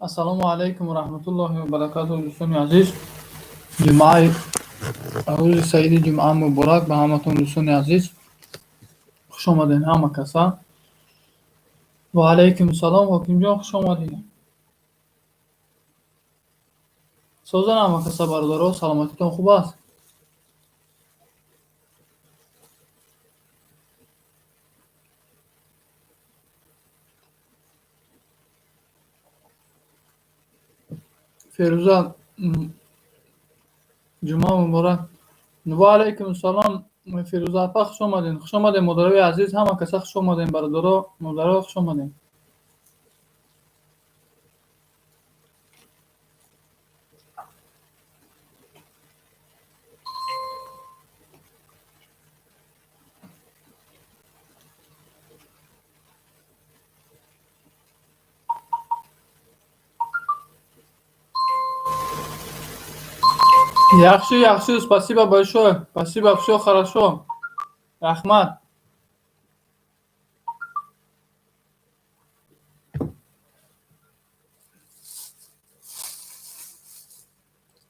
Ассалому алайкум ва раҳматуллоҳи ва баракатуҳ, дӯстони азиз. Ҷумъаи рӯзи саиди ҷумъа муборак ба ҳаматон, дӯстони азиз. Хуш омадед ҳама каса. Ва алайкум салом, Ҳокимҷон, хуш омадед. Созан ҳама каса, бародаро, саломатитон хуб аст? Ферӯза, ҷумъа муборак. Ва алайкум салом, Ферӯза апа, хуш омадед. Хуш омадед, модарои азиз, ҳама каса хуш омадед, бародаро, модаро, хуш омадед. Яхши, яхши, спасибо большое. Спасибо, всё хорошо. Раҳмат.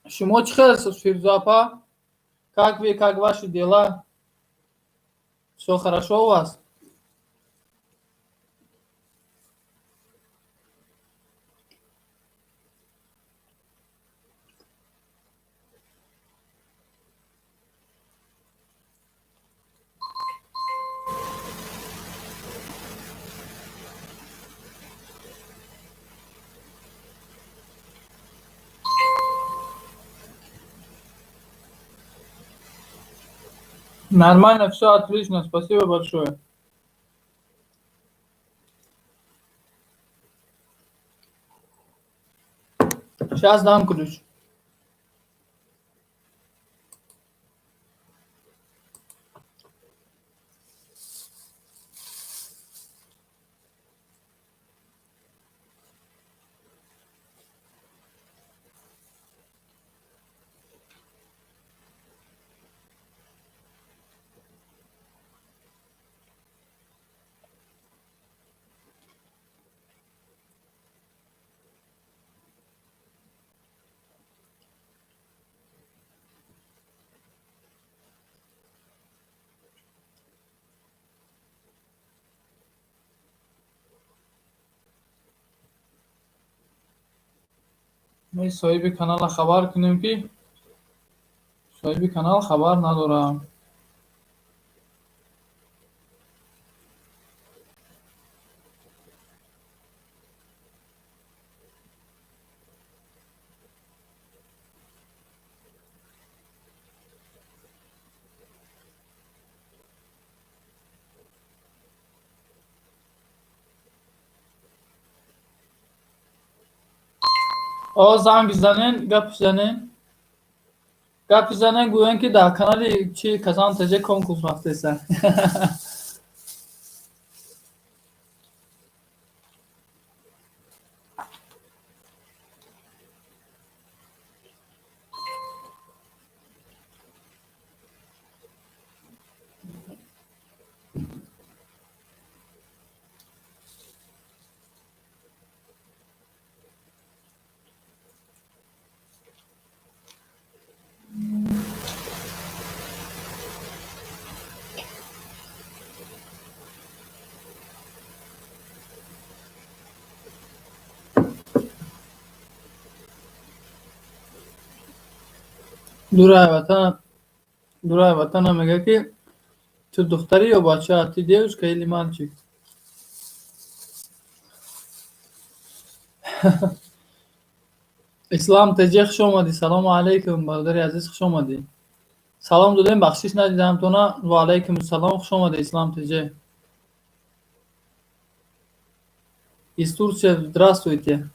Шумо чӣ хел, Фирӯза апа? Как вы, как ваши дела? Всё хорошо у вас? Нормально, всё отлично, спасибо большое. Сейчас дам ключ. Мо соҳиби каналро хабар кунем, ки соҳиби канал хабар надорам. О, занг бизанен, гап бизанен. Гап бизанен, гӯян, ки дар канали чи Казан ТЖ конкурс рафтеса. Дурай ватана, дурай ватана мега, ки ту духтарӣ ё бача, ты девушка или мальчик? Ислам ТЖ, хуш омадӣ. Салому алайкум, бародари азиз, хуш омадӣ. Салом додем, бахшиш надидам тона. Ва алайкум салом, хуш омадӣ, Ислам ТЖ. Из Турции, здравствуйте.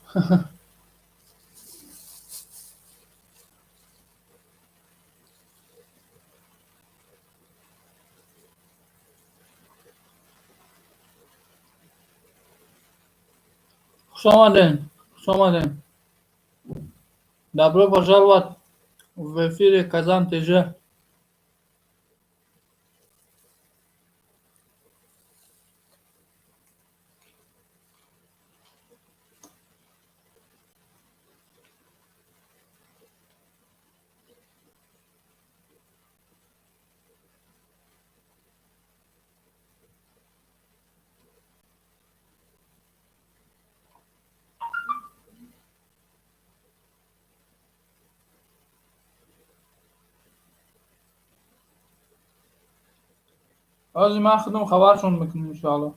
Хуш омадем, хуш омадем. Добро пожаловать в эфире Казан ТЖ. Ҳозир ман худам хабаршон мекунам, иншоалло.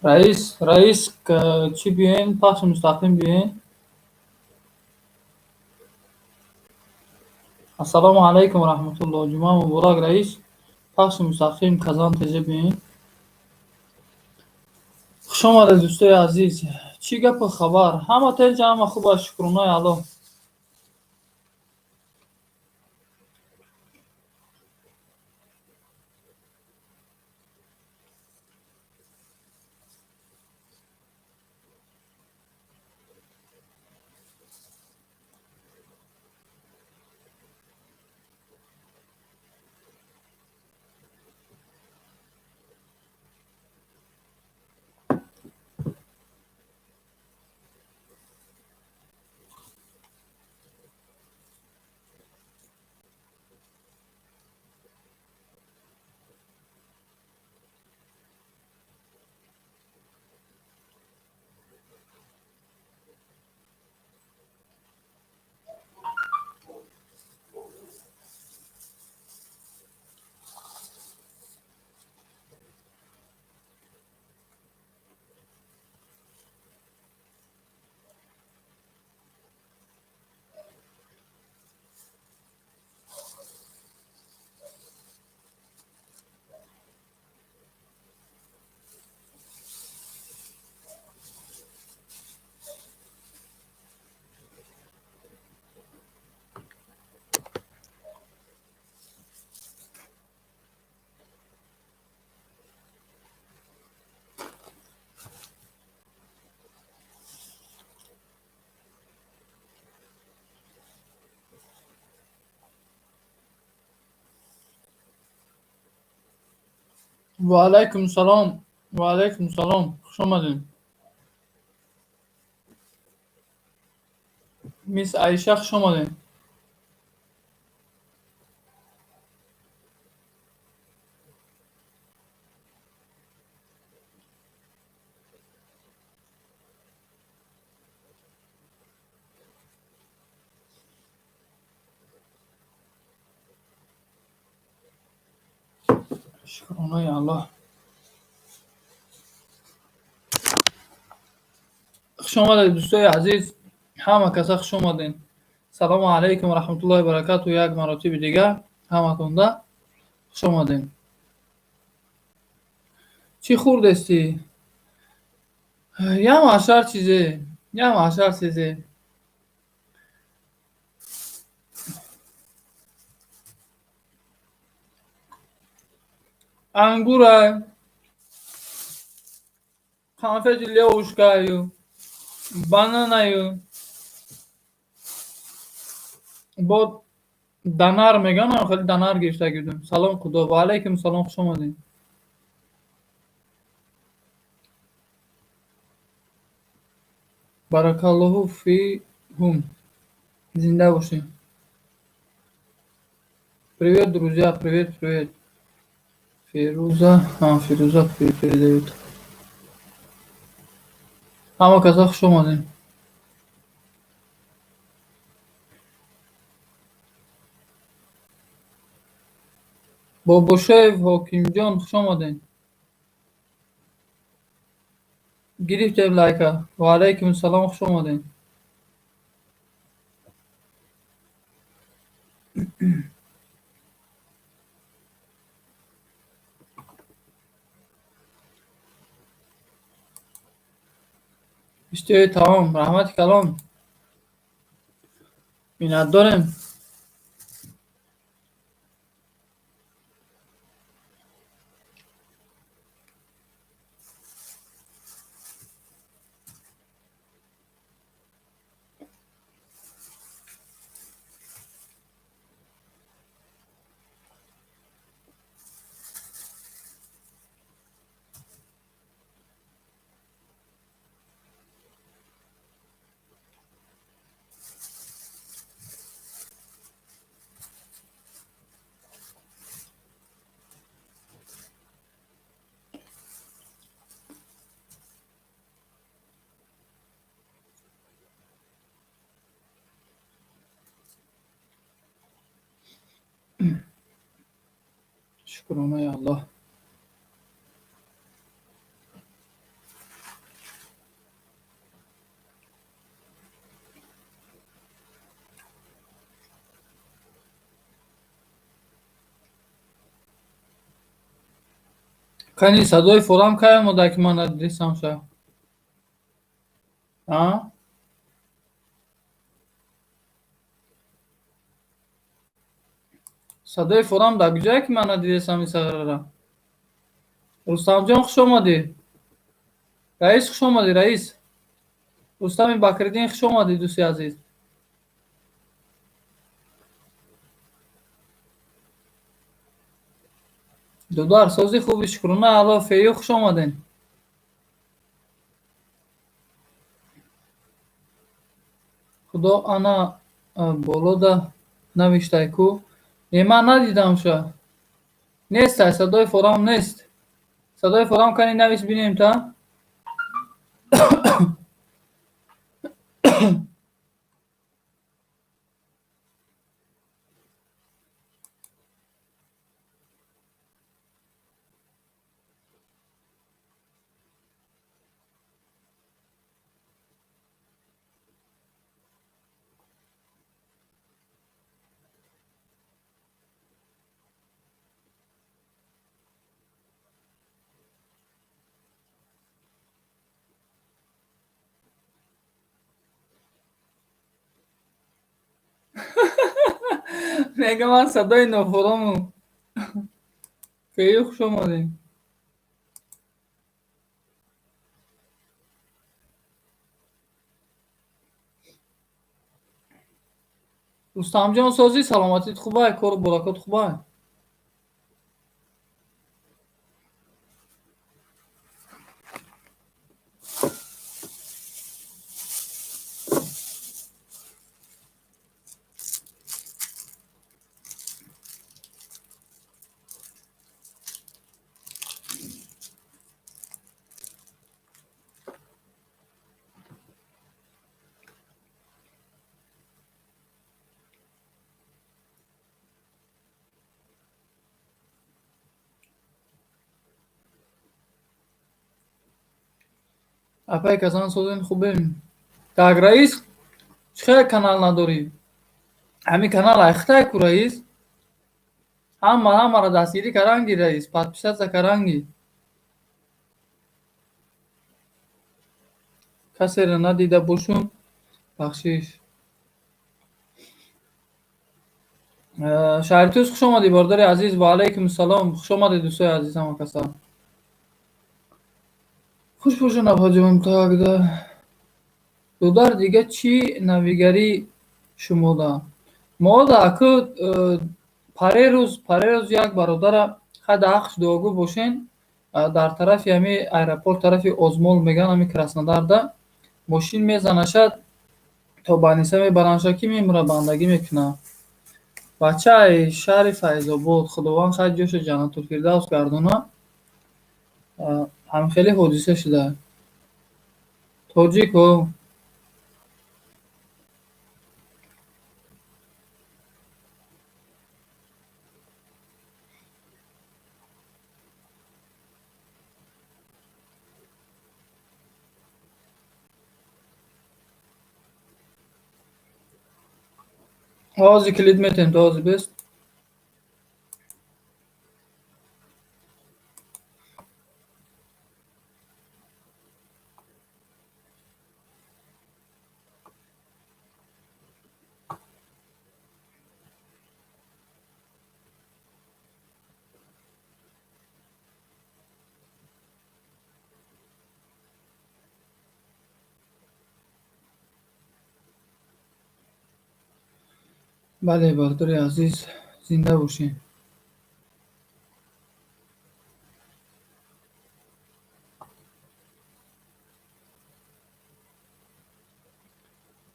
Раис, раис, чӣ биёен, пахши мустақим биёен. Ассалому алайкум ва раҳматуллоҳ. Ҷумъа муборак, раис. Пахши мустақим Казан ТЖ биёен. Хуш омадед, дӯстои азиз. Чӣ гапу хабар? Ҳама тинч, ҳама хуб аст, шукронаи Аллоҳ. Ва алайкум салом. Ва алайкум салом. Хуш омадед. Мисс Айша, хуш омадед. Шукронаи Аллоҳ. Хуш омадед, дӯстои азиз. Ҳама каса хуш омадед. Салому алайкум ва раҳматуллоҳи ва баракатуҳ. Як маротиби дигар ҳаматонда хуш омадед. Чӣ хӯрдестӣ? Ям ашар чизе, ям ашар чизе. Ангурай, конфети Левушкаю, бананаю, бо данар мегӯям, хеле данар гирифта гирдам. Салом худо, ва алайкум салом, хуш омадед. Баракаллоҳу фиҳум. Зинда бошед. Привет, друзья, привет, привет. Фируза, а, Фируза привет передает. Ҳама каса хуш омадед. Бобошаев Ҳокимҷон, хуш омадед. Гирифтем лайка. Ва алайкум салом, хуш омадед. Иштиҳои таом, раҳмати калон. Миннатдорем. Шукронаи Аллоҳ. Кани садои форам кай омода ки ман надидистам ша? А? Садои форам дар куҷое ки ман надидестам ин сағирара? Рустамҷон, хуш омадӣ. Раис, хуш омадӣ, раис. Рустами Бакриддин, хуш омадӣ, дӯсти азиз. Дудар, сози хуби, шукрона Алло. Фею, хуш омаден. Худо ана болода навиштай ку. Е, ман надидам ша. Нестай, садои форам нест. Садои форам кани навис бинем та. Мега ман садои нофораму. Фею, хуш омадем. Рустамҷон, созӣ, саломатит хубай, кору баракот хубай. Апай касан, созен, хубем. Так, раис, чӣ хел канал надорӣ? Ҳамин канал айхтай ку, раис. Ҳама ҳамаро дастгирӣ каранги, раис, подписаться каранги. Касеро надида бошум, бахшиш. Шаҳритӯз, хуш омадӣ, бародари азиз. Ва алайкум салом. Хуш омадед, дӯстои азиз, ҳама каса. Хуш бошед, апаҷон. Так, да. Додар, дига чӣ навигарӣ шумода? Мода аку парерӯз як бародара хай дар ҳаққш дуогӯ бошен, дар тарафи ҳами аэропорт, тарафи Озмол мегӯянд, ҳами Краснодарда мошин мезанашад, то больница мебаранша ки мемурад, бандагӣ мекунад. Бачаи шаҳри Файзобод, Худованд хай ҷоша ҷаннатулфирдавс гардона. Ҳам хеле ҳодиса шуда. Тоҷик ҳо. Ҳозир килид метем, то ҳозир бест. Бале, бародари азиз, зинда бошед.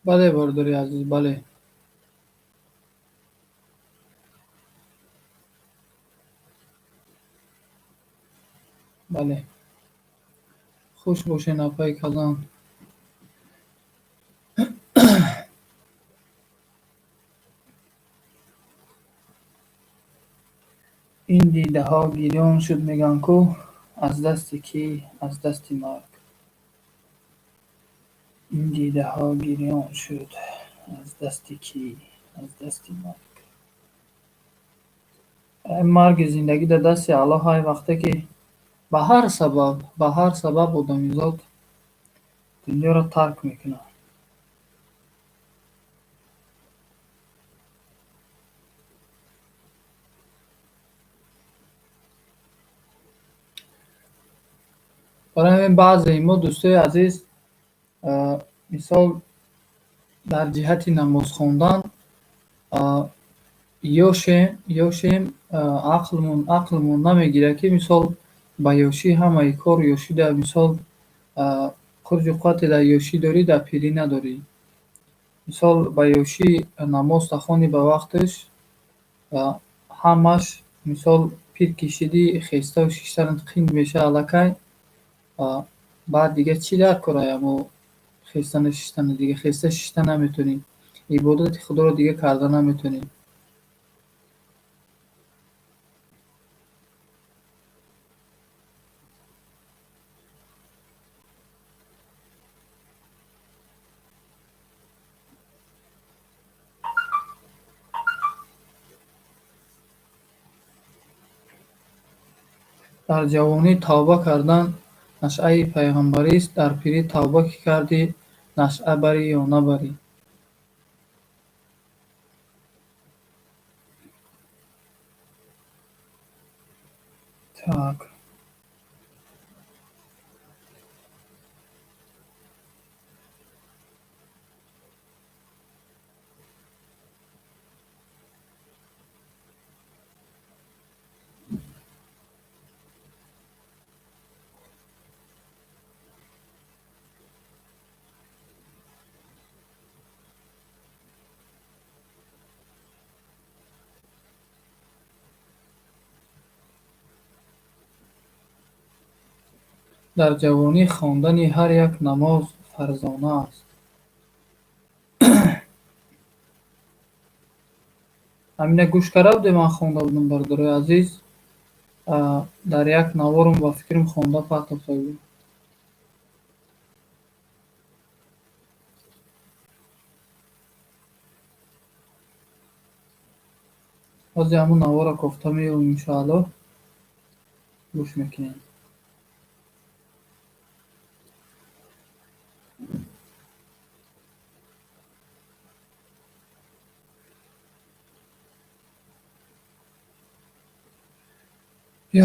Бале, бародари азиз, бале. Бале. Хуш бошед, апаи калон. Ин дидаҳо гирён шуд, мегӯянд ку, аз дасти кӣ, аз дасти марг. Ин дидаҳо гирён шуд, аз дасти кӣ, аз дасти марг. Марги зиндагӣ дар дасти Аллоҳ ҳай, вақте ки ба ҳар сабаб одамизод дунёро тарк мекунад. Барои ҳамин баъзеи мо, дӯстои азиз, мисол, дар ҷиҳати намоз хондан ёшем, ақлмон намегирад, ки мисол ба ёшӣ ҳамаи кор ёшида, мисол, қурҷу қуввате дар ёшӣ дорӣ, дар пирӣ надорӣ. Мисол, ба ёшӣ намоз тахонӣ ба вақташ, ҳамаш, мисол, пир кишидӣ, хеставу шиштанат қинд меша аллакай, баъд дига чӣ дар кора амо хестану шиштана, дига хеста шишта наметонӣ, ибодати худоро дига карда наметонӣ. Дар ҷавонӣ тавба кардан нашъаи пайғамбарист, дар пирӣ тавба ки кардӣ, нашъа барӣ ё набарӣ. Так. Дар ҷавонӣ хондани ҳар як намоз фарзона аст. Ҳамина гӯш карда будем, ман хонда будам, бародарои азиз. Дар як наворум, ба фикрам, хонда партофта будем. Ҳозир ҳамун наворро кофта меёбем, иншоаллоҳ, гӯш мекунем.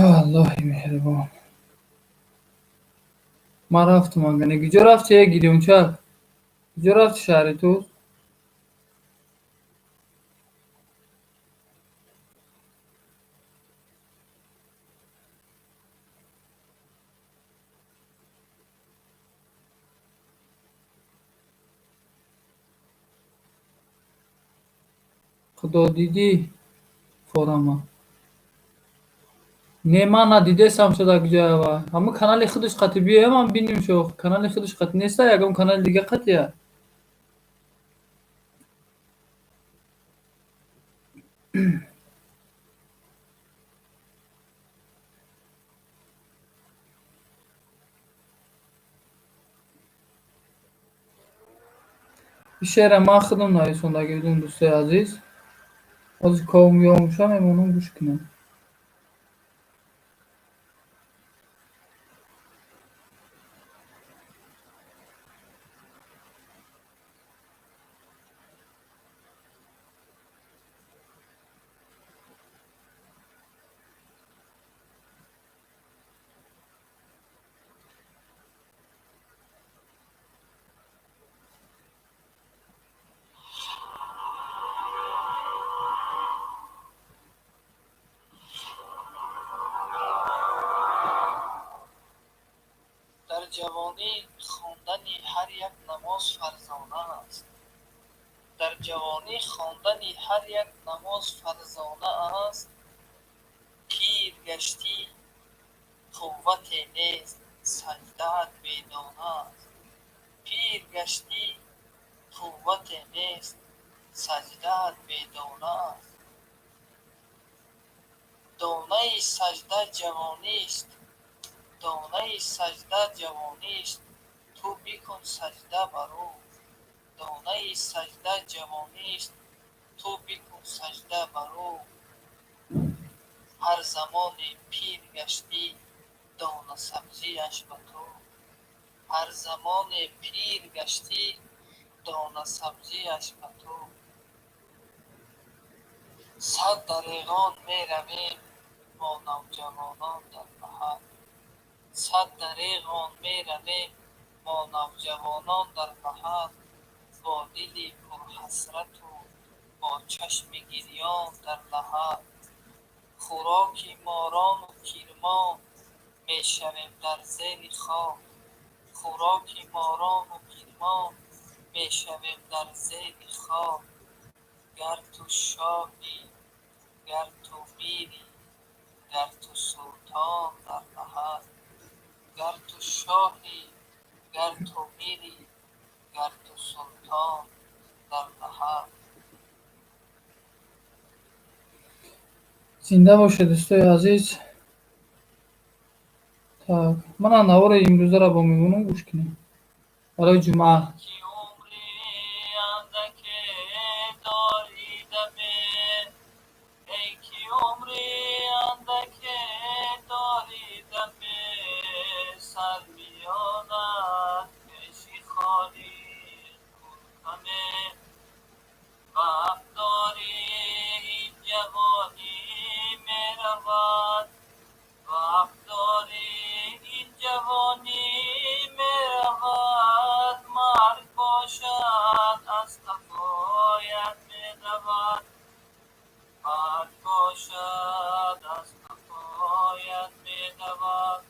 Ё Аллоҳи меҳрибон. Ман рафтум, агане. Куҷо рафти, э гирёнчак? Куҷо рафти, шаҳри ту? Худо дидӣ форама? Не, ман надидесам шуда куҷоя вай. Ҳамун канали худаш қати биёя, ман бинем шо. Канали худаш қати неста, ягон канали дига қатия. Ин шеъра ман худам нависондагӣ будам, дӯстои азиз. Ҳозир ковум ёвумша, мемонам, гӯш кунем. Ҷавонӣ хондани ҳар як намоз фарзона аст. Дар ҷавонӣ хондани ҳар як намоз фарзона аст. Пир гаштӣ, қуввате нест, саҷдаат бедона аст. Пир гаштӣ, қуввате нест, саҷдаат бедона аст. Донаи саҷда ҷавонист, донаи саҷда ҷавонист, ту бикун саҷда бар ӯ. Донаи саҷда ҷавонист, ту бикун саҷда бар ӯ. Ҳар замоне пир гаштӣ, дона сабзиаш ба ту. Ҳар замоне пир гаштӣ, дона сабзиаш ба ту. Сад дареғон меравем мо навҷавонон дар лаҳад. Сад дареғон меравем мо навҷавонон дар лаҳад. Бо дили пурҳасрату бо чашми гирён дар лаҳад. Хӯроки морону кирмон мешавем дар зери хок. Хӯроки морону кирмон мешавем дар зери хок. Гар ту шоҳӣ, гар ту мирӣ, гар ту султон дар лаҳад. Гар ту шоҳӣ, гар ту мирӣ, гар ту султон дар лаҳад. Зинда бошед, дӯстои азиз. Так, мана навори имрӯзаро бо мемонам, гӯш кунем барои ҷумъа. Ки умри андаке дорӣ даме, эй ки умри андаке дорӣ даме, сар миёнат пеши Холиқ кун каме. Вақт дорӣ, ин ҷавонӣ меравад. Вақт дорӣ, ин ҷавонӣ меравад. Марг бошад, аз қафоят медавад. Марг бошад, аз қафоят медавад.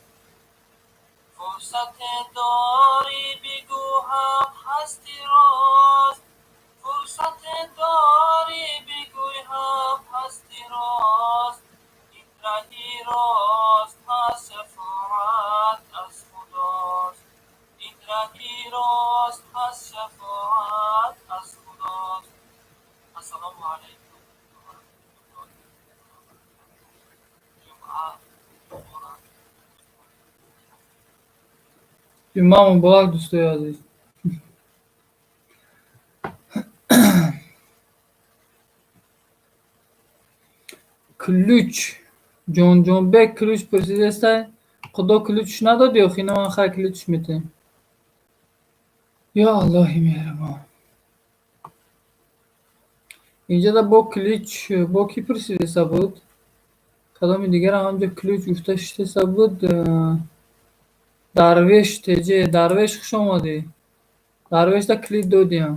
Фурсате дорӣ, бигӯ ҳам ҳасти рост. Фурсате дорӣ, бигӯй ҳам ҳасти рост. Ин раҳи рост ҳаст, шафоат аз Худост. Ин раҳи рост ҳаст, шафоат аз Худост. Ассалому алайкум ва раҳматуллоҳи ва баракатуҳ. Ҷумъа муборак. Ҷумъа муборак, дӯстои азиз. Ключ, Ҷонҷонбек ключ пурсидестай. Худо ключш надод ё хина ман хай ключш метем. Ё Аллоҳи меҳрибон. Инҷода бо ключ бо кӣ пурсидеса буд? Кадоми дигарам ҳамҷо ключ гуфта шитеса буд. Дарвеш теҷе, Дарвеш, хуш омадӣ. Дарвешда клид додиям.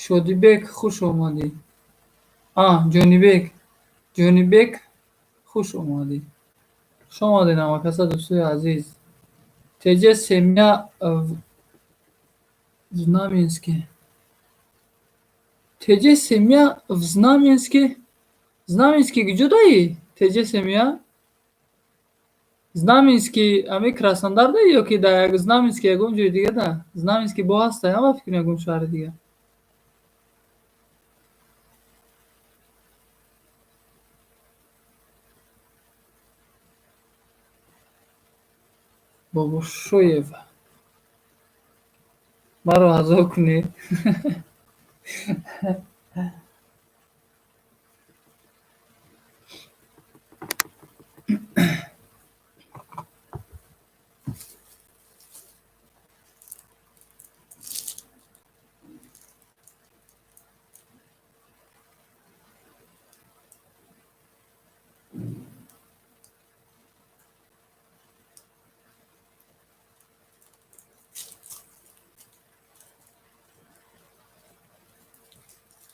Шодибек, хуш омадӣ. А, Ҷонибек. Ҷонибек, хуш омадӣ. Хуш омадед ҳамакаса, дӯстои азиз. Теҷе семья в Знаменске. Теҷе семья в Знаменске. Знаменский куҷо даи? Теҷе семья? Знаменский ами Краснодар даи ё ки дар Знаменский ягон ҷои дига да? Знаменский бо ҳаста, ҳама фикр ягон шаҳри дига. Бобошоев. Маро азо кунед.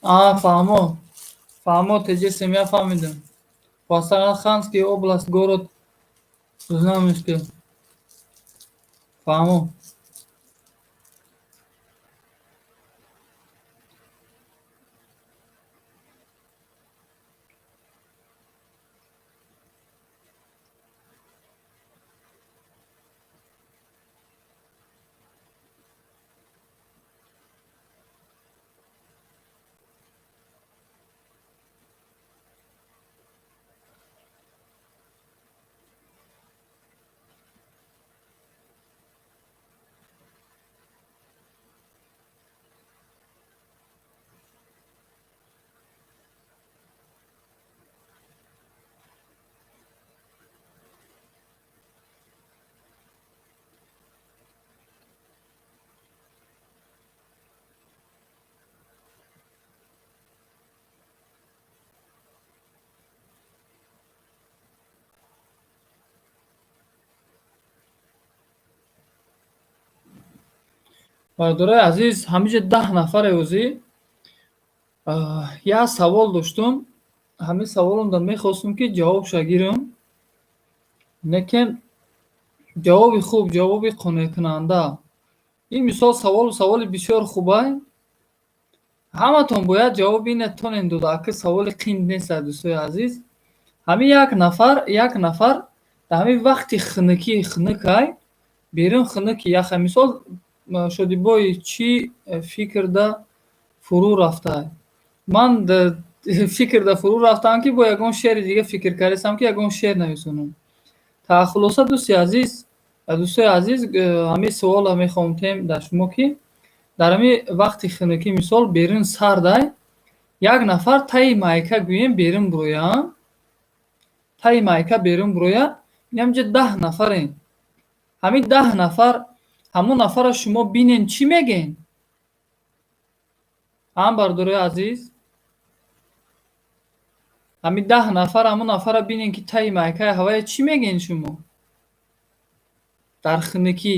А, фаҳмо. Фаҳмо, теҷе семья, фаҳмидам. По Астраханский область, город Знамест ки фаҳмо. Бародарои азиз, ҳамиҷа 10 нафаре ӯзӣ. Як савол доштум. Ҳамин саволумда мехостум, ки ҷавобша гирам. Лекин ҷавоби хуб, ҷавоби қонеъкунанда. Ин мисол саволу саволи бисёр хубай. Ҳаматон бояд ҷавоби ина тонен дода, аки саволи қинд нест, дӯстои азиз. Ҳамин як нафар дар ҳамин вақти хунукӣ, хунукай, берун хунуки яха, мисол, Шодибой чӣ фикрда фурӯ рафтай? Ман фикрда фурӯ рафтам, ки бо ягон шеъри дига фикр кардастам, ки ягон шеър нависонам. Та хулоса, дӯсти азиз, дӯстои азиз, ҳамин суолро мехоҳам тем дар шумо, ки дар ҳамин вақти хунукӣ, мисол, берун сардай, як нафар таи майка, гӯем, берун буроя, таи майка берун буроя, инамҷа 10 нафарем. Ҳамин 10 нафар ҳамон нафарро шумо бинен, чӣ мегӯен? Ҳам бародарои азиз, ҳамин 10 нафар ҳамон нафарро бинен, ки таи майкаи ҳавая, чӣ мегӯен шумо? Дар хунукӣ.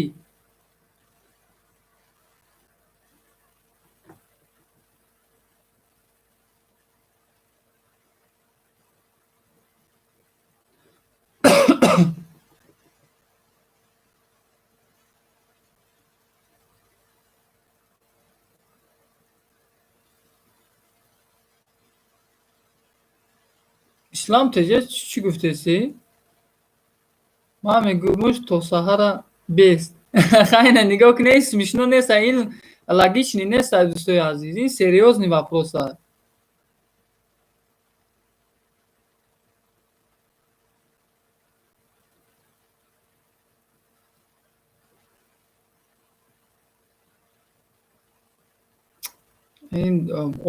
Ислам теҷа, чӣ гуфтесӣ? Ман мегӯмуш то саҳара бест. Хайна, нигоҳ кунед, смешно нест, ин логичный нест, дӯстои азиз, ин серьёзный вопрос аст. Ин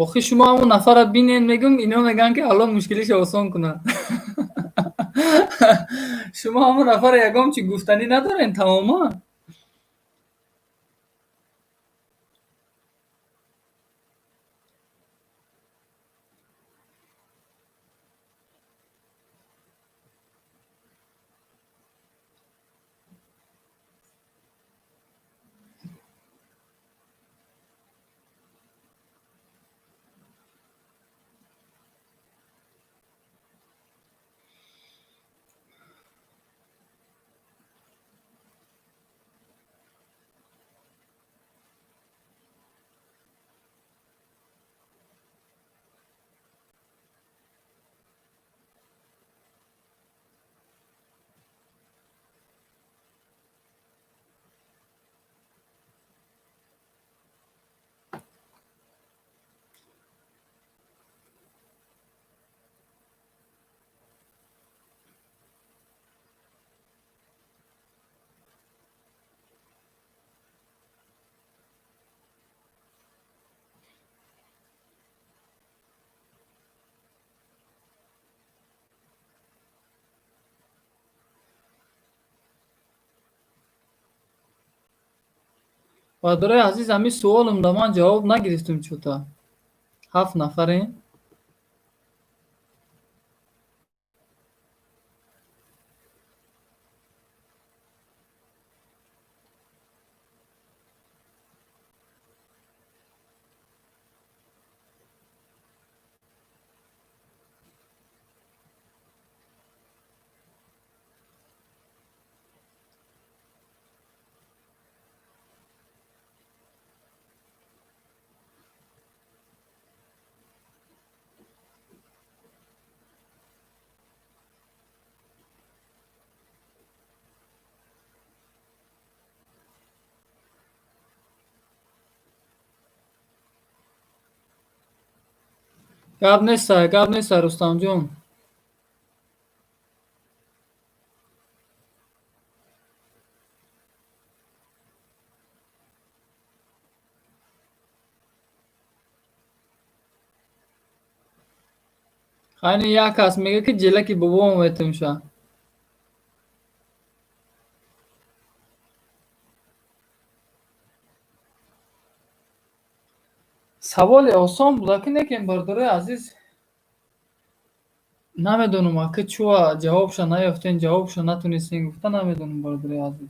охи шумо ҳамон нафарро бинен, мегӯм, ино мегӯянд, ки Аллоҳ мушкилиша осон кунад. Шумо ҳамон нафарро ягон чӣ гуфтанӣ надорен тамоман. Бародарои азиз, ҳамин суолам да ман ҷавоб нагирифтум чӯта. Ҳафт нафарем. Гап неста, гап неста, Рустамҷон. Хайни як кас мега ки ҷелаки бобомо метумша. Саволи осон буда ки некем, бародарои азиз, намедонам ака чуа ҷавобша наёфтен, ҷавобша натунистен гуфта намедонам, бародарои азиз.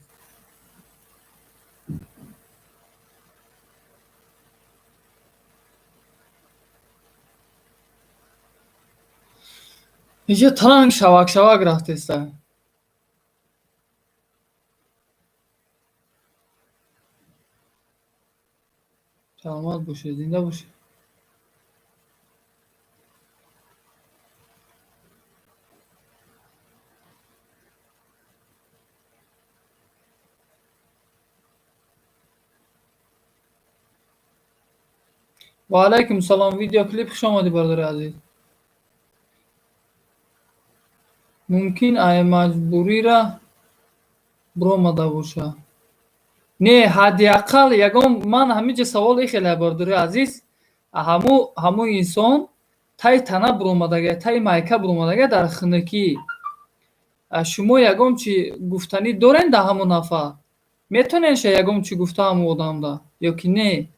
Иҷо таранг шавак шавак рафтеста. Саломат бошед, зинда бошед. Ва алайкум салом, видеоклип хуш омадӣ, бародари азиз. Мумкин ай маҷбурира биромада боша. Не, ҳадди ақал ягон ман ҳаминҷа савол ихеле, бародари азиз, ҳаму инсон таи тана биромадага, таи майка биромадага дар хунукӣ. Шумо ягон чи гуфтанӣ дорен да ҳамон нафар? Метавонен ша ягон чи гуфта ҳамон одамда ё ки не?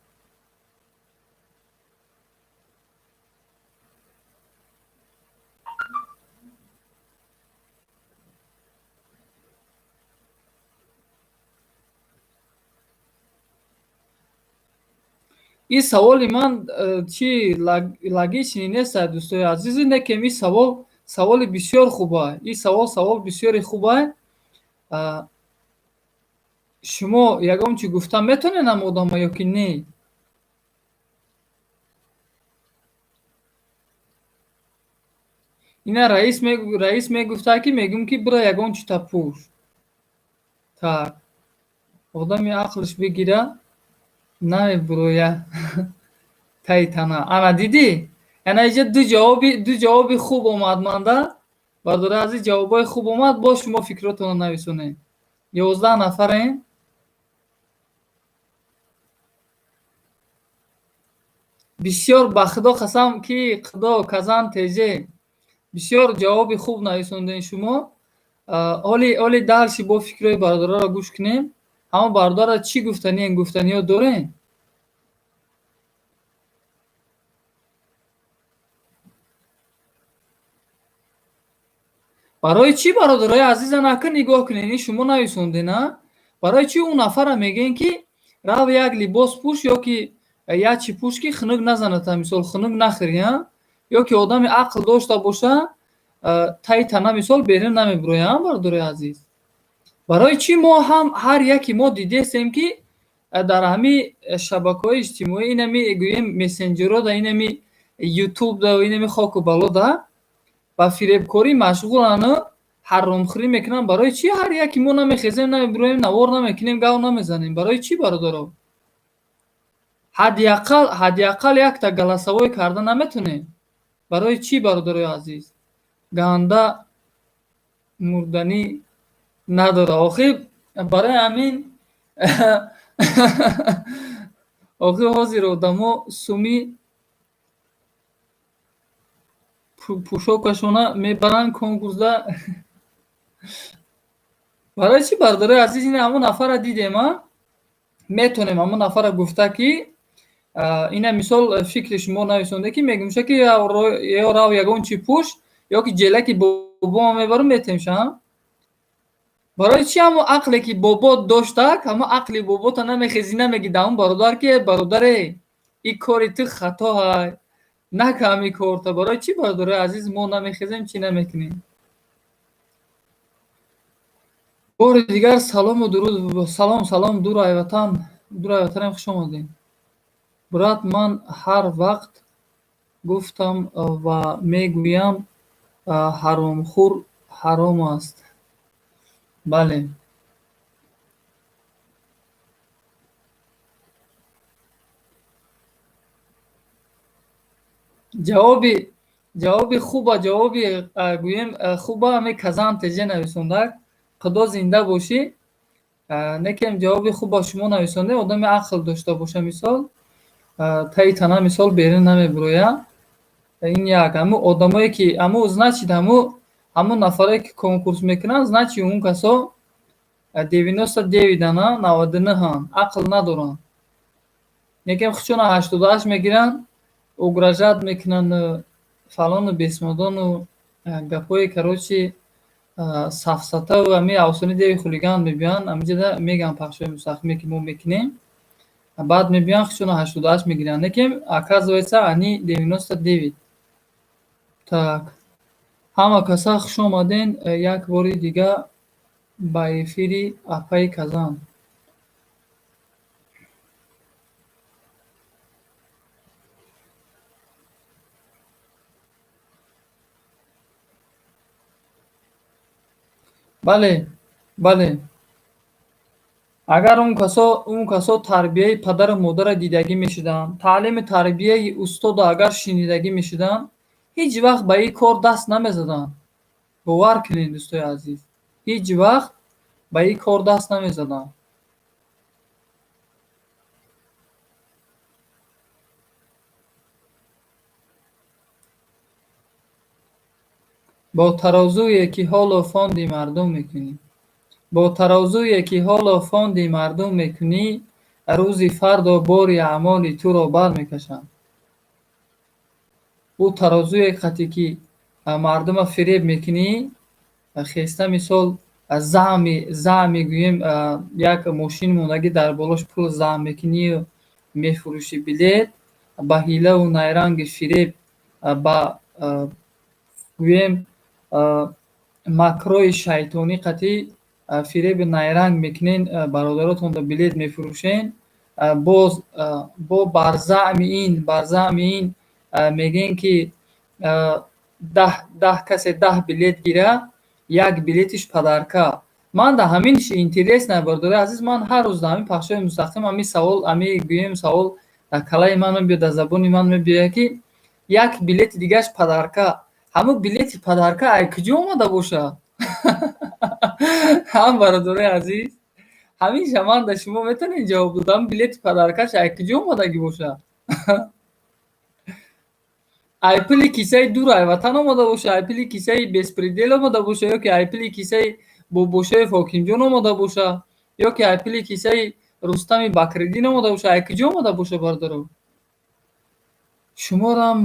Ин саволи ман чи логичный нест, дӯстои азиз, некем ин савол саволи бисёр хуба. Ин савол савол бисёри хуба. Шумо ягон чи гуфта метавонед ҳам одама ё ки не? Ина раис мегуфта ки мегӯм ки бира ягон чита пӯш. Так. Одами ақлш бигира намебуроя таи тана. Ана дидӣ? Ана иҷа ду ҷавоби хуб омад манда. Бародари азиз, ҷавобҳои хуб омад, боз шумо фикротонро нависонед. 11 нафарем. Бисёр ба Худо қасам ки Худо казан теже. Бисёр ҷавоби хуб нависондем шумо. Ҳоли дальше бо фикрҳои бародароро гӯш кунем. Ҳамон бародарро чӣ гуфтаниен, гуфтаниҳо дорем? Барои чӣ, бародарои азизан, ака нигоҳ кунед, ин шумо нависонден, а? Барои чӣ ӯ нафарра мегӯем ки рав як либос пӯш ё ки як чӣ пӯш ки хунук назанад, мисол хунук нахӯрӣ, а? Ё ки одами ақл дошта боша, таи тана мисол берун намебурояд, а, бародарои азиз? Барои чӣ мо ҳам ҳар яке мо дидестем ки дар ҳамин шабакаҳои иҷтимоӣ, инами гӯем мессенҷерҳо да, инами ютуб да, инами хоку бало да ба фиребкорӣ машғулану ҳаромхӯрӣ мекунанд. Барои чӣ ҳар яке мо намехезем, намебуроем, навор намекунем, гав намезанем? Барои чӣ, бародаро? Ҳадди ақал якта голосовой карда наметонем? Барои чӣ, бародарои азиз? Ганда мурданӣ надора. Охир барои ҳамин охир ҳозир одамо суми пӯшокашона мебаранд конкурсда. Барои чӣ, бародарои азиз, ин ҳамон нафарра дидем, а? Метонем ҳамон нафарра гуфта ки ина мисол фикри шумо нависонде ки мегӯмша ки ё рав ягон чи пӯш ё ки ҷелаки бобома мебарам метемша, а? Барои чӣ ҳамон ақле ки бобот доштак, ҳамон ақли бобота намехезӣ, намегӣ да ҳамон бародар ки бародаре, ин кори ту хато ҳай, нака ҳамин корта? Барои чӣ, бародарои азиз, мо намехезем, чӣ намекунем? Бори дигар салому дуруд, салом, салом, дур айватан, дур айватанам, хуш омадед. Брат, ман ҳар вақт гуфтам ва мегӯям, ҳаромхӯр ҳаром аст. Бале. Ҷавоби хуба, ҷавоби гӯем хуба ҳаме Казан ТЖ нависондак. Худо зинда бошӣ. Некем ҷавоби хуба шумо нависонде, одами ақл дошта боша, мисол, таи тана мисол берун намебурояд. Ин як ҳамун одамое ки ҳамун, значит, ҳамун нафаре ки конкурс мекунанд, значит, он касо 99 ана 99-ҳанд, ақл надоранд. Некем худшона 88 мегиранд, угрожать мекунанд, фалону бесмодону гапҳои, короче, сафсатаву ҳами афсонаи деви хулиган мебиёянд, ҳаминҷода мегӯянд, пахшҳои мустақиме ки мо мекунем, баъд мебиёянд, худшона 88 мегиранд. Лекин оказывается, они 99. Так, ҳама каса хуш омаден як бори дига ба эфири апаи Казан. Бале, бале. Агар он касо тарбияи падару модарро дидагӣ мешуданд, таълиму тарбияи устодро агар шунидагӣ мешуданд, ҳеҷ вақт ба ин кор даст намезаданд. Бовар кунед, дӯстои азиз, ҳеҷ вақт ба ин кор даст намезаданд. Бо тарозуе ки ҳоло фонди мардум мекунӣ, бо тарозуе ки ҳоло фонди мардум мекунӣ, рӯзи фардо бори аъмоли туро бармекашанд. Ӯ тарозуе қате ки мардума фиреб мекунӣ, хеста, мисол, заъми гӯем, як мошин мондагӣ, дар болош пул заъм мекунию мефурӯшӣ билет ба ҳилаву найранги фиреб, ба гӯем макрои шайтонӣ қатӣ фиреби найранг мекунен, бародаротонро билет мефурӯшен, боз бо бар заъми ин мегӯен ки 10 касе 10 билет гира, як билетиш подарка. Ман да ҳамин интересно, бародари азиз, ман ҳар рӯз дар ҳамин пахшҳои мустақим ҳамин савол, ҳамин гӯем савол дар калаи ман мебиёд, дар забони ман мебиёяд, ки як билети дигааш подарка. Ҳамун билети подарка ай куҷо омада бошад? Ҳам бародарои азиз, ҳаминша ман да шумо метавонед ҷавоб дод, ҳамун билети подаркаш ай куҷо омадагӣ бошад? Ай пули кисаи дур, ай ватан омада боша, ай пули кисаи беспредел омада боша, ё ки ай пули кисаи Бобошоев Ҳокимҷон омада боша, ё ки ай пули кисаи Рустами Бакриддин омада боша, ай куҷо омада боша, бародаро? Шуморам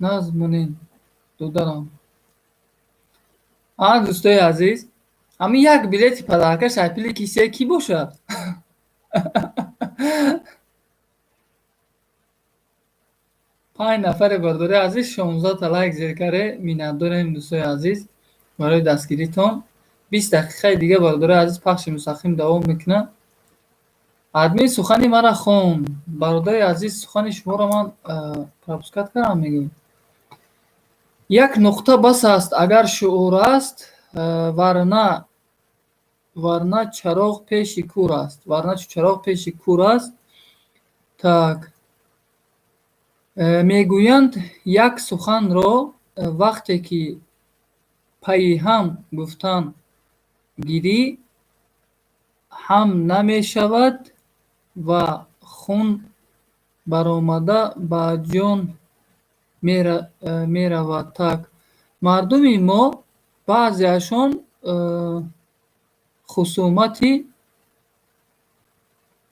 нағз монед, додарам. А, дӯстои азиз, ҳамин як билети подаркаш ай пули кисаи кӣ бошад? Панҷ нафаре, бародари азиз, 16-та лайк зер карде. Миннатдорем, дӯстои азиз, барои дастгиритон. 20 дақиқаи дига, бародари азиз, пахши мустақим давом мекунад. Админ сухани мара хон. Бародари азиз, сухани шуморо ман пропускать кардам, мегӯй. Як нуқта бас аст, агар шуур аст, варна чароғ пеши кур аст, варна чароғ пеши кур аст. Так, мегӯянд, як суханро вақте ки пайи ҳам гуфтан гирӣ, ҳам намешавад ва хун баромада ба ҷон меравад. Так, мардуми мо баъзеашон хусумати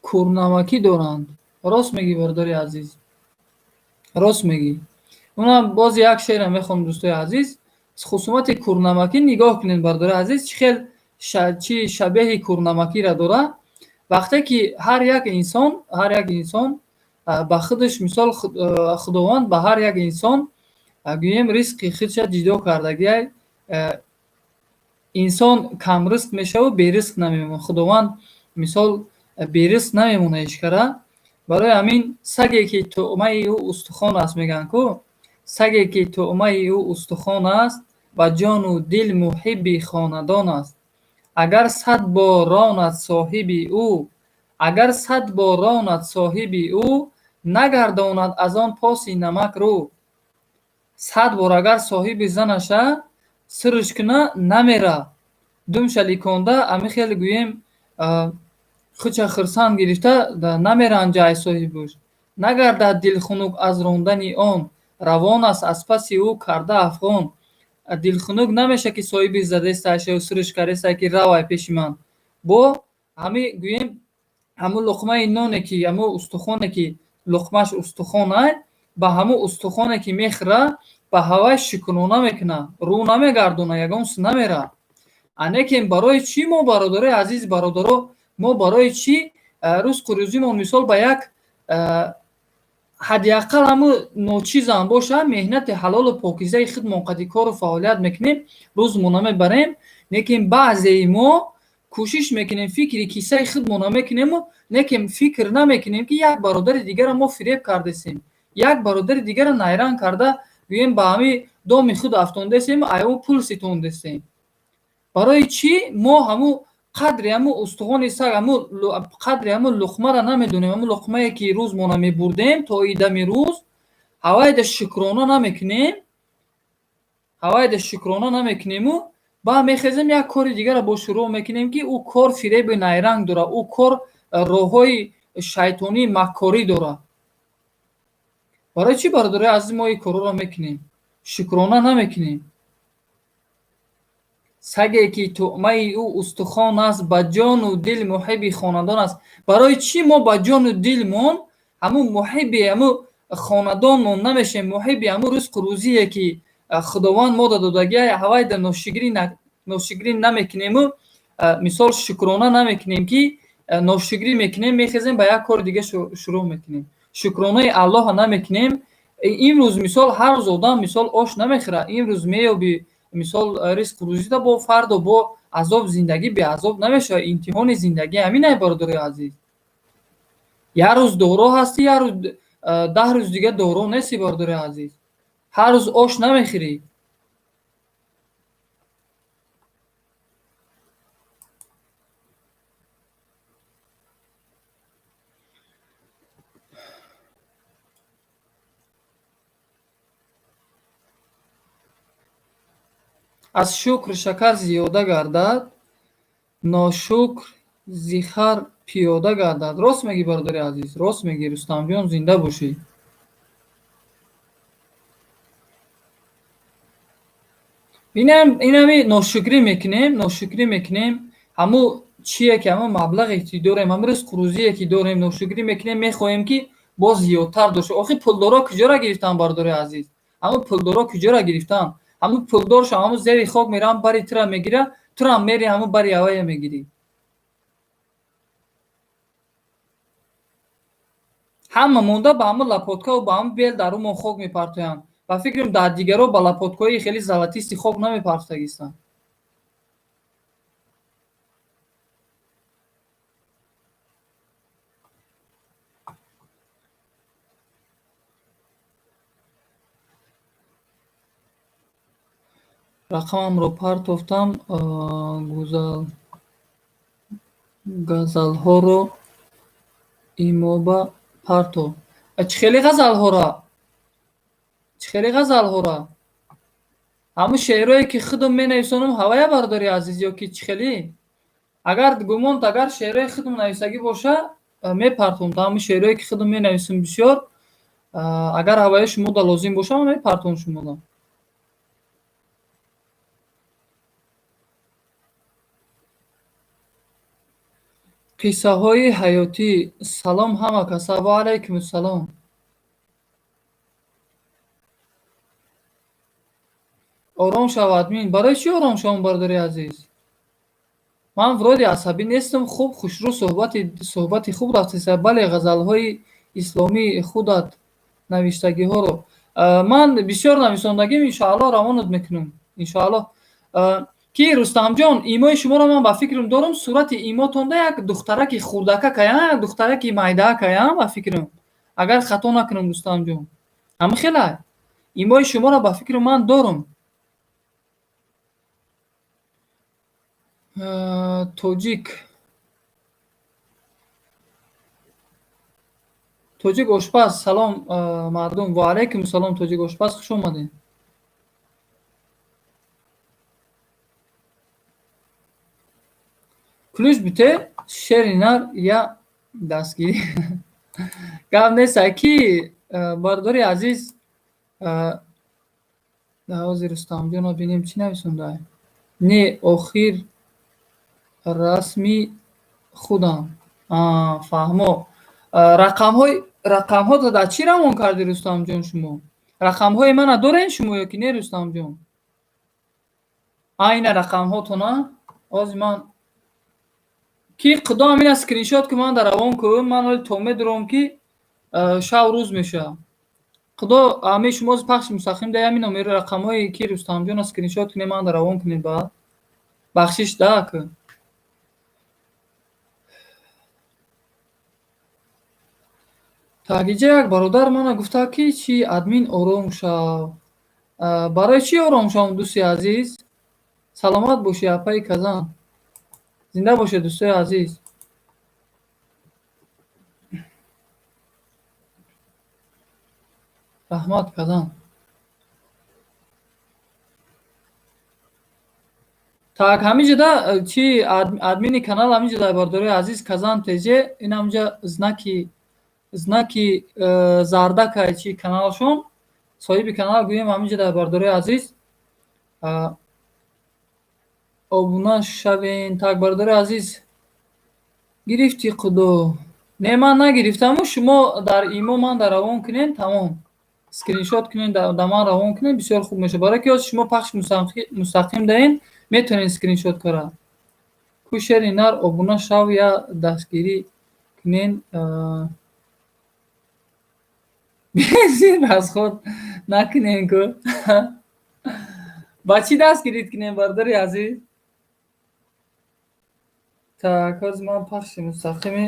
курнамакӣ доранд. Рост мегӯӣ, бародари азиз, рост мегӯӣ. Унам боз як шеъре мехонам, дӯстои азиз. Хусумати курнамакӣ, нигоҳ кунед, бародари азиз, чӣ хел чӣ шабеҳи курнамакиро дорад. Вақте ки ҳар як инсон ба худаш, мисол, Худованд ба ҳар як инсон, гӯем, ризқи худша ҷудо кардагиай. Инсон камризқ мешаву беризқ намемонад. Худованд, мисол, беризқ намемонад ҳеҷ кара. Барои ҳамин саге ки тӯъмаи ӯ устухон аст, мегӯянд ку, саге ки тӯъмаи ӯ устухон аст ва ҷону дил муҳибби хонадон аст, агар сад бор ронад соҳиби ӯ, агар сад бор ронад соҳиби ӯ. Нагардонад аз он поси намак рӯ. 100 бор агар соҳиби занаша сирш куна, намера. Думша ликонда, ами хеле гӯем, худша хурсанд гирифта намеранҷа ай соҳибуш. Нагардад дилхунук аз рондани он, равон аст аз паси ӯ карда афғон. Дилхунук намеша, ки соҳиби задесташа сирш кардеста, ки равай пеши ман. Бо ҳами гӯем, ҳамун луқмаи ноне ки, ҳамун устухоне ки луқмаш устухонай, ба ҳамун устухоне ки мехӯра, ба ҳавай шукрона мекуна, рӯ намегардона, ягон су намера. Анекин барои чӣ мо, бародарои азиз, бародаро, мо барои чӣ рӯзқу рӯзимон мисол ба як ҳадди ақал ҳамун ночизам боша, меҳнати ҳалолу покизаи худмон қади кору фаъолият мекунем, рӯзмона мебарем, лекин баъзеи мо кӯшиш мекунем, фикри киссаи худмона мекунему, лекин фикр намекунем, ки як бародари дигарро мо фиреб кардесем, як бародари дигарро найранг карда, гӯем, ба ҳами доми худ афтондесему ай ӯ пул ситондесем. Барои чӣ мо ҳамун қадри ҳамун устухони саг, ҳамун қадри ҳамун луқмаро намедонем? Ҳамун луқмае ки рӯзмона мебурдем то идами рӯз, ҳавайда шукрона намекунем, ҳавайда шукрона намекунему, баъд мехезем, як кори дигарро бо шурӯъ мекунем, ки ӯ кор фиреби найранг дорад, ӯ кор роҳҳои шайтонӣ, маккорӣ дорад. Барои чӣ, бародарои азиз, мо ин корҳоро мекунем, шукрона намекунем? Саге ки тӯъмаи ӯ устухон аст, ба ҷону дил муҳибби хонадон аст. Барои чӣ мо ба ҷону дилмон ҳамун муҳибби ҳамун хонадонмон намешем, муҳибби ҳамун ризқу рӯзие ки Худованд мода додагия, ҳавайда ношукрӣ намекунему, мисол, шукрона намекунем, ки ношукрӣ мекунем, мехезем, ба як кори дига шурӯъ мекунем, шукронаи Аллоҳа намекунем? Имрӯз, мисол, ҳар рӯз одам, мисол, ош намехӯрад. Имрӯз меёби, мисол, ризқу рӯзита, бо фардо бо азоб. Зиндагӣ беазоб намешавад. Имтиҳони зиндагӣ ҳаминай, бародарои азиз. Як рӯз доро ҳастӣ, як рӯз, 10 рӯз дига доро нестӣ, бародарои азиз. Ҳар рӯз ош намехӯрӣ. Аз шукр шакар зиёда гардад, ношукр зи хар пиёда гардад. Рост мегӣ, бародари азиз, рост мегӣ, Рустамҷон, зинда бошӣ. Инами ношукрӣ мекунем, ношукрӣ мекунем. Ҳамун чие ки, ҳамун маблағе ки дорем, ҳамун ризқу рӯзие ки дорем, ношукрӣ мекунем, мехоҳем, ки боз зиёдтар дошта. Охир пулдоро куҷора гирифтанд, бародари азиз? Ҳамун пулдоро куҷора гирифтанд? Ҳамун пулдоршо ҳамун зери хок мераванд, бари тура мегирад, турам мери, ҳамун бари ҳавая мегирӣ. Ҳама монда ба ҳамун лопаткаву ба ҳамун бел дар рӯмон хок мепартоянд. Ба фикрам, дар дигаро ба лопаткаҳои хеле золотистый хок намепартогистанд. Рақамамро партофтам, ғазалҳоро имоба партов. Чӣ хеле ғазалҳоро? Чӣ хеле ғазалҳоро? Ҳамун шеърое ки худам менависонам, ҳавая, бародари азиз, ё ки чӣ хеле? Агар гумонт, агар шеърҳои худам нависагӣ боша, мепартом. Ҳамун шеърое ки худам менависам бисёр, агар ҳаваи шумода лозим боша, ман мепартом шумода. Қиссаҳои ҳаётӣ. Салом ҳама каса. Ва алайкум ассалом. Ором шав, админ. Барои чӣ ором шавам, бародари азиз? Ман вроде асабӣ нестам, хуб, хушрӯ суҳбати хуб рафтеста. Бале, ғазалҳои исломии худат навиштагиҳоро ман бисёр нависондагим, иншоаллоҳ, равонат мекунам, иншоаллоҳ. Ки Рустамҷон, имои шуморо ман ба фикрам дорам, сурати имотонда як духтараки хурдакакая, як духтараки майдаакая, ба фикрам, агар хато накунам, Рустамҷон, ҳама хелай имои шуморо ба фикри ман дорам. Тоҷик, Тоҷик ошпаз, салом мардум. Ва алайкум салом, тоҷик ошпаз, хуш омадед. Ключ бите, шери нар я дастгирӣ. Гап нест, ки бародари азиз, ҳозир Рустамҷонро бинем, чӣ нависонда. Не, охир расми худам. Фаҳмо. Рақамҳо дар чӣ равон карди, Рустамҷон, шумо? Рақамҳои мана дорен шумо ё ки не, Рустамҷон? Ина рақамҳотона. Ҳозир ман ки худо ҳамина скриншот ки ман дар равон кун, ман ҳоли то медурам ки шав рӯз мешавад. Худо ҳамин шумо пахши мустақим да ҳамин номери рақамҳое ки Рустамҷонро скриншот кунед, ман дар равон кунед баъд. Бахшиш да ку. Так, иҷа як бародар мана гуфта ки чи админ ором шав. Барои чӣ ором шавам, дӯсти азиз? Саломат бошӣ, апаи Казан. Зинда бошед, дӯстои азиз. Раҳмат, Казан. Так, ҳаминҷода чи админи канал ҳаминҷода, бародарои азиз, Казан ТЖ, ин ҳаминҷа знаки зардакай чи каналшон, соҳиби канал гӯем ҳаминҷода, бародарои азиз. Обуна шавен. Так, бародарои азиз, гирифти худо. Не, ман нагирифтаму, шумо дар имо ман дар равон кунед, тамом. Скриншот кунед, да ман равон кунед, бисёр хуб мешавад. Барои ки ҳозир шумо пахши мустақим даҳед, метавонед скриншот кара. Ку шери нар обуна шав я дастгирӣ кунед. Бензин расход накунед ку. Ба чӣ дастгирӣ кунем, бародари азиз? Так, ҳозир ман пахши мустақими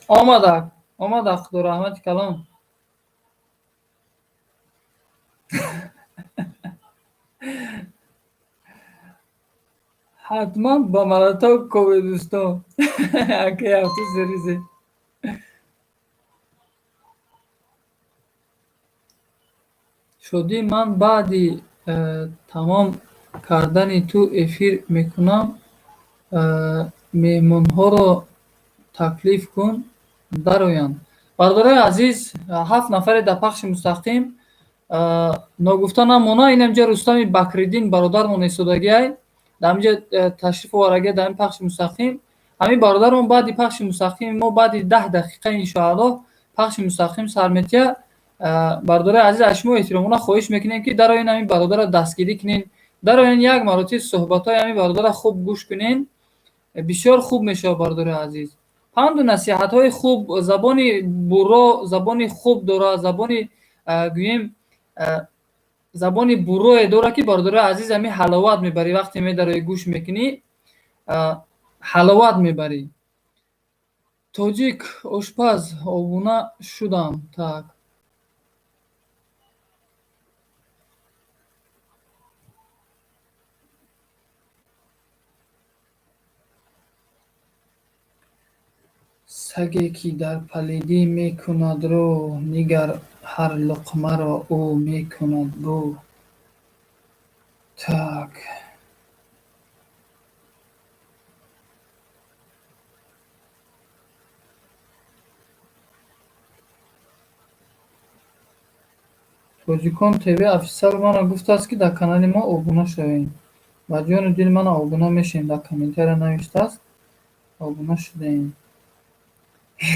омадак, омадак, худо раҳмати калон. Ҳатман ба молоток ковед, дӯстон. Акай ҳафту серизе. Шодӣ, ман баъди тамом кардани ту эфир мекунам, меҳмонҳоро таклиф кун, дароянд. Бародарои азиз, ҳафт нафаре дар пахши мустақим, ногуфта намона, ин ҳамҷа Рустами Бакриддин бародармон истодагиай, дар ҳаминҷа ташриф овардагиай дар ҳамин пахши мустақим. Ҳамин бародармон баъди пахши мустақими мо баъди 10 дақиқа иншоаллоҳ пахши мустақим сар метиҳад. Бародарои азиз, аз шумо эҳтиромона хоҳиш мекунем, ки дароен, ҳамин бародарро дастгирӣ кунед, дароен, як маротиб суҳбатҳои ҳамин бародарро хуб гӯш кунед, бисёр хуб мешавад, бародарои азиз. Панду насиҳатҳои хуб, забони бурро, забони хуб дорад, забони гӯем забони буррое дорад, ки бародарои азиз, ҳамин ҳаловат мебарӣ, вақте медарои гӯш мекунӣ, ҳаловат мебарӣ. Тоҷик ошпаз, обуна шудам. Так. Саге ки дар палидӣ мекунад рӯ, нигар ҳар луқмаро ӯ мекунад бӯ. Так. Тоҷикон ТВ официал мана гуфтааст, ки дар канали мо обуна шавед. Ба ҷону дил мана обуна мешем, дар комментария навиштааст. Обуна шудаем.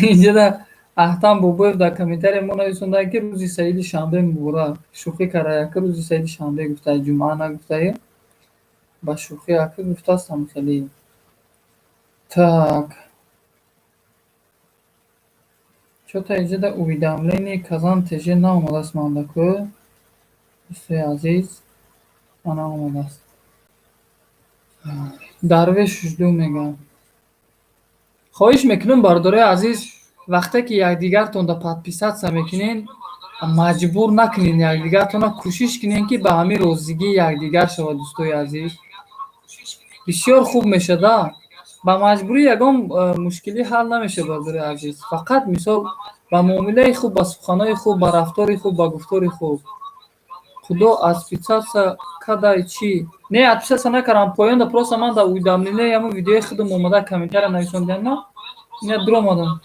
Инҷода Аҳтам Бобоев дар комментария мо нависонда, ки рӯзи саиди шанбе муборак. Шӯхӣ карда, яка рӯзи саиди шанбе гуфта, ҷумъа нагуфтаю. Ба шӯхӣ яка гуфтаастам хеле. Так. Чё-то инҷода уведомление Казан ТЖ наомадааст мандаку. Дӯстои азиз, мана омадааст. Дарвеш жду мегӯям. Хоҳиш мекунам, бародарои азиз, вақте ки якдигартонда подписаться мекунен, маҷбур накунен якдигартона, кӯшиш кунен, ки ба ҳамин розигии якдигар шавад, дӯстои азиз. Бисёр хуб мешада. Ба маҷбурӣ ягон мушкилӣ ҳал намешавад, бародарои азиз. Фақат мисол ба муомилаи хуб, ба суханҳои хуб, ба рафтори хуб, ба гуфтори хуб. Худо отписаться кадай чӣ? Не, отписаться накардам, поёнда просто ман дар уведомление ҳамон видеои худам омада комментария нависондиам, на? Ина дуромадам.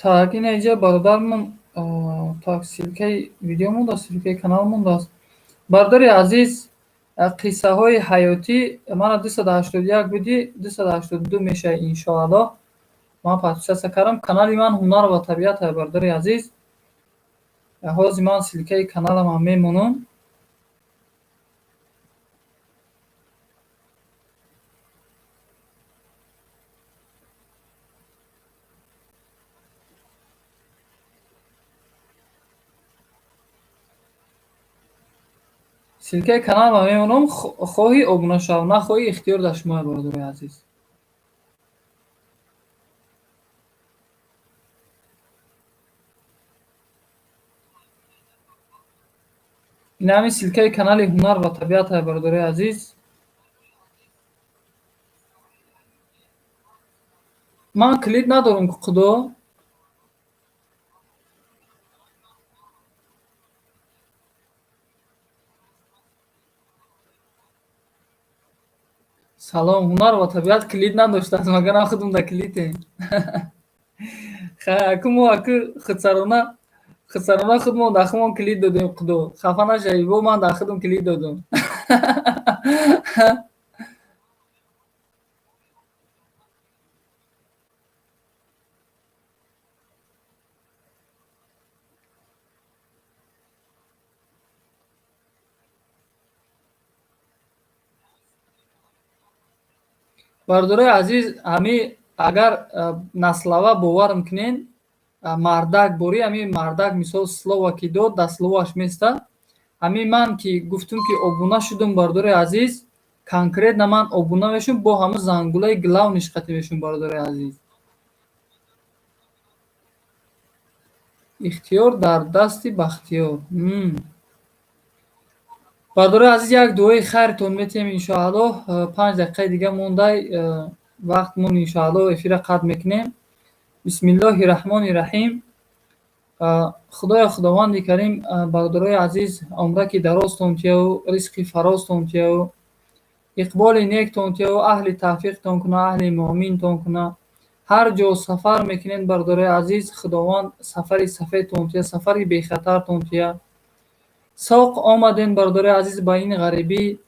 Так, ина инҷа бародармон, так, ссылкаи видео мондааст, ссылкаи канал мондааст. Бародари азиз, қиссаҳои ҳаётӣ мана 281 будӣ, 282 мешавад иншоаллоҳ. Ман подписаться кардам. Канали ман «Ҳунар ва табиат» ҳай, бародари азиз. Ҳозир ман ссылкаи каналамам мемонам. Ссылкаи каналам мемонам, хоҳӣ обуна шав, нахоҳӣ ихтиёр дар шумоя, бародари азиз. Ин ҳамин ссылкаи канали «Ҳунар ва табиат» ҳай, бародарои азиз. Ман клип надорам, худо. Салом, «Ҳунар ва табиат» клип надоштааст, магарам худам дар клипем. Хай, аку мо аку худсарона худмон дар худмон клип додем, худо. Хафа нашавӣ, бо ман дар худам клип додам. Бародарои азиз, ҳами агар на слова боварам кунен, мардак борӣ, ҳамин мардак мисол слово ки дод, дар словоаш места. Ҳамин ман ки гуфтум, ки обуна шудум, бародарои азиз, конкретно ман обуна мешум, бо ҳамун зангулаи главныйш қатӣ мешум, бародарои азиз. Ихтиёр дар дасти Бахтиёр. Бародарои азиз, як дуои хайртон метиҳем иншоаллоҳ. 5 дақиқаи дига мондай вақтмон, иншоаллоҳ эфира қатъ мекунем. Бисмиллоҳи раҳмони раҳим. Худоё, Худованди Карим, бародарои азиз, умраки дарозтон тияву, ризқи фарозтон тияву, иқболи нектон тияву, аҳли тавфиқтон куна, аҳли муъминтон куна. Ҳар ҷо сафар мекунед, бародарои азиз, Худованд сафари сафедтон тия, сафари бехатартон тия. Соқ омадем, бародарои азиз, ба ин ғарибӣ,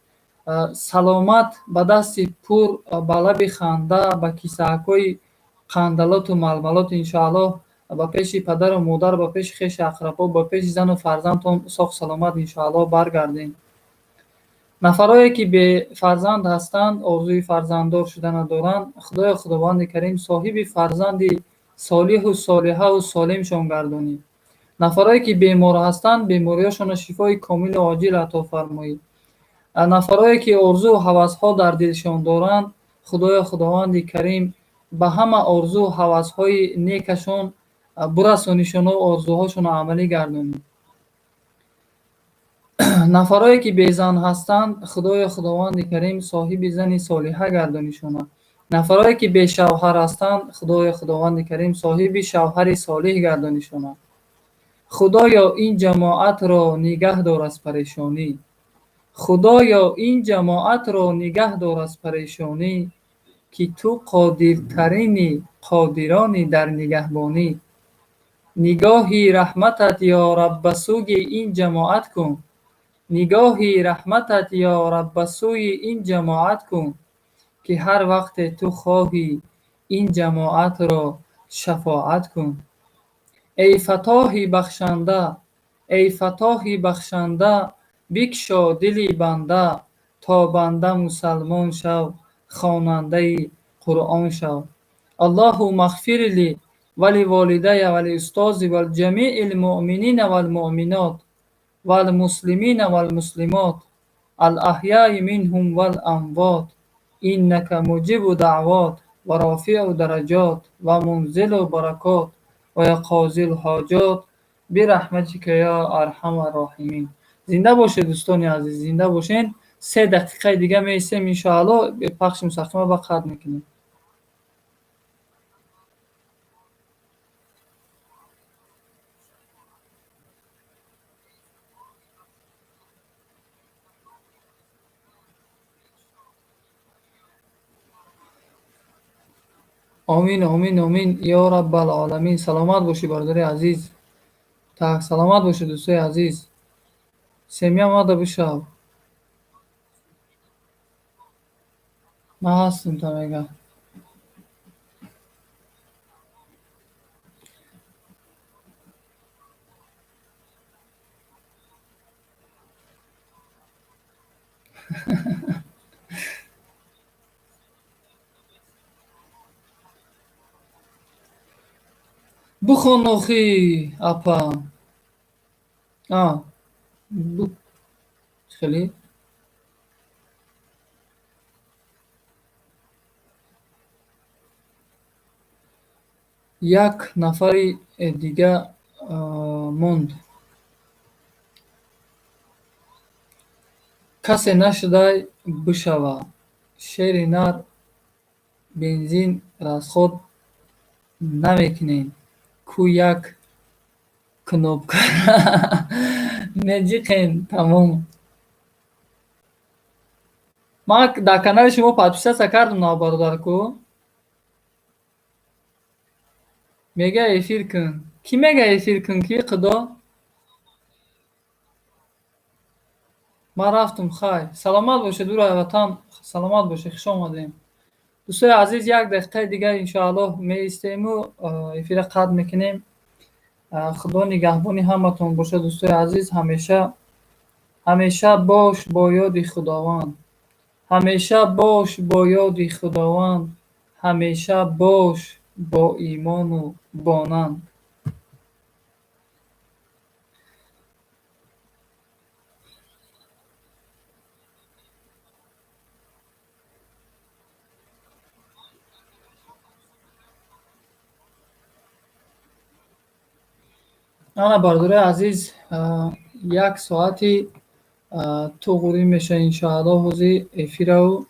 саломат, ба дасти пур, ба лаби ханда, ба кисаакҳои қандалоту малмалот, иншоаллоҳ ба пеши падару модар, ба пеши хеши ақрабо, ба пеши зану фарзандтон соқ саломат иншоаллоҳ баргардем. Нафарое ки бефарзанд ҳастанд, орзуи фарзанддор шудана доранд, Худоё, Худованди Карим, соҳиби фарзанди солиҳу солиҳаву солимшон гардонӣ. Нафарое ки бемор ҳастанд, бемориҳошонро шифои комилу оҷил ато фармоӣ. Нафарое ки орзуу ҳавасҳо дар дилшон доранд, Худоё, Худованди Карим, ба ҳама орзуу ҳавасҳои некашон бурасонишону орзуҳошонро амалӣ гардонӣ. Нафарое ки безан ҳастанд, Худоё, Худованди Карим, соҳиби зани солиҳа гардонишона. Нафарое ки бешавҳар ҳастанд, Худоё, Худованди Карим, соҳиби шавҳари солиҳ гардонишона. Худоё, ин ҷамоатро нигаҳ дор аз парешонӣ. Худоё, ин ҷамоатро нигаҳ дор аз парешонӣ, ки ту қодиртарини қодирони дар нигаҳбонӣ. Нигоҳи раҳматат, ё Раб, ба сӯи ин ҷамоат кун. Нигоҳи раҳматат, ё Раб, ба сӯи ин ҷамоат кун, ки ҳар вақте ту хоҳӣ ин ҷамоатро шафоат кун. Эй Фаттоҳи бахшанда, эй Фаттоҳи бахшанда, бикшо дили банда, то банда мусалмон шав, хонандаи Қуръон шав. Аллоҳумма ғфир ли ва ли волидайя ва ли устози ва ли ҷамиил муъминина вал муъминот вал муслимина вал муслимот ал аҳяи минҳум вал амвот иннака муҷибу даъвот ва рофиу дараҷот ва мунзилу баракот ва қозил ҳоҷот бираҳматика ё арҳамар роҳимин. Зинда бошед, дӯстони азиз, зинда бошед. 3 дақиқаи дига меистем, иншоалло пахши мустақима ба қатъ мекунем. Омин, омин, омин, ё Раббал оламин. Саломат бошӣ, бародари азиз. Так, саломат бошед, дӯстои азиз. Семья мада бишав. Ман ҳастам, та мега. Бухон охи, апа. А, бу хеле як нафари дига монд. Касе нашудай бишава. Шери нар бензин расход намекунем. Ку як кнопка меҷиқем, тамом. Ман дар канали шумо подписаться кардам, на бародарку. Мега эфир кун. Кӣ мега эфир кун, ки Худо? Ман рафтум, хай. Саломат бошед, дураи ватан, саломат бошед, хуш омадем. Дӯстои азиз, як дақиқаи дигар иншоаллоҳ меистему эфира қатъ мекунем. Худо нигаҳбони ҳаматон бошад, дӯстои азиз. Ҳамеша, ҳамеша бош бо ёди Худованд. Ҳамеша бош бо ёди Худованд. Ҳамеша бош бо имону бо нанг. Ана, бародарои азиз, як соати туғурӣ меша иншоаллоҳ ҳозир эфирау.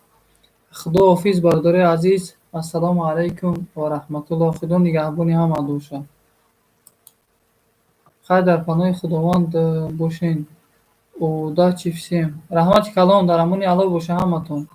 Худоҳофиз, бародарои азиз. Ассалому алайкум ва раҳматуллоҳ. Худо нигаҳбони ҳама бошад. Хайр, дар паноҳи Худованд бошен. Удачи всем. Раҳмати калон, дар амони Аллоҳ боша ҳаматон.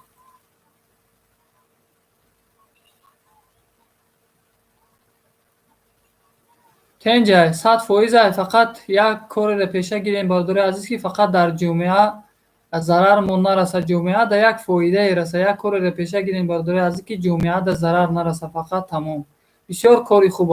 Тенҷай, 100%, фақат як кореро пеша гирем, бародарои азиз, ки фақат дар ҷомеа зарармон нараса, ҷомеа да як фоидае раса. Як кореро пеша гирем, бародарои азиз, ки ҷомеа да зарар нараса, фақат, тамом. Бисёр кори хуб.